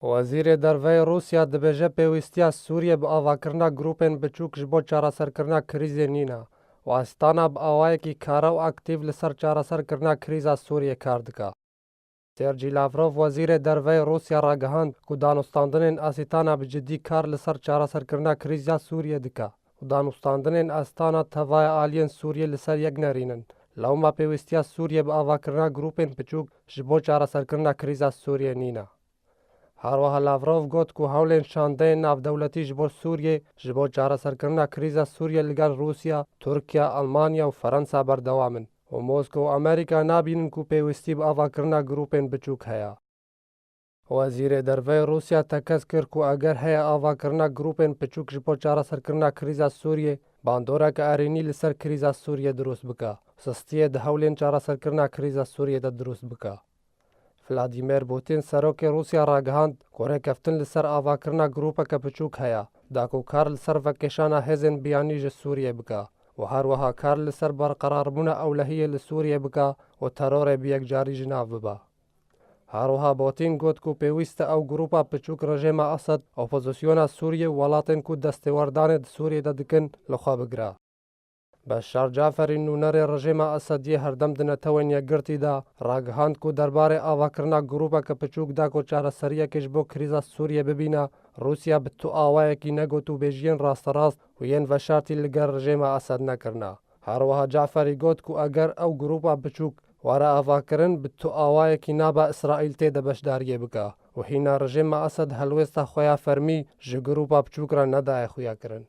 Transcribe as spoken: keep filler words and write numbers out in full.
Wezîrê Derve yê Rûsya dibêje pêwîstiya Sûriyê bi avakirina grûpên biçûk ji bo çareserkirina krîzê nîne û Astana bi awayekî kare û aktîf li ser çareserkirina krîza Sûriyê kar dike. Sergî Lavrov, wezîrê derve yê Rûsya ragihand ku danûstandinên Asîtana bi cidî kar li ser çareserkirina krîza Sûriyê dike û danûstandinên Astana tevaya aliyên Sûriyê li ser yek nerînin. Lewma pêwîstiya Sûriyê bi avakirina grûpên biçûk ji bo çareserkirina krîza Sûriyê nîne. Her wiha Lavrov got ku hewlên şandeyên navdewletî ji bo Sûriyê, ji bo çareserkirina krîza Sûriyê li gel Rûsya, Tirkiye, Almanya û Ferensa berdewam in û Moskow û Amerîka nabînin ku pêwîstî bi avakirina grûpên biçûk heye. Wezîrê Derve yê Rûsya tekez kir ku eger heye avakirina grûpên piçûk ji bo çareserkirina krîza Sûriyê, bandoreke erênî li ser krîza Sûriyê dirust bike, sistiyê di hewlên çareserkirina krîza Sûriyê de dirust bike. Vladimir Putin, serokê Rûsya ragihand ku rêkeftin li ser avakirina grûpeke piçûk heye, da ku kar li ser vekêşana hêzên biyanî ji Sûriyê bike û her wiha kar li ser berqerarbûna ewlehiyê li Sûriyê bike û terorê bi yekcarî ji nav bibe. Her wiha Putin got ku pêwîst e ew grûpa piçûk rejêma Esed, opozisyona Sûriyê û welatên ku destêwerdanê di Sûriyê de dikin, li xwe bigire. Beşar Caferî, nûnerê rejêma Esediyê, herdem di Netewên Yekgirtî de ragihand ku derbarê avakirina grûpeke piçûk da ku çareseriyekê ji bo krîza Sûriyê bibîne, Rûsya bi tu awayekî negot û bêjiyên rasterast û yên veşartî li gel rejêma Esed nekirine. Her wiha Caferî got ku eger ew grûpa biçûk were avakirin, bi tu awayekî nabe Îsraîl tê de beşdariyê bike û hîna rejêma Esed helwêsta xwe ya fermî ji grûpa biçûk re nedaye xuyakirin.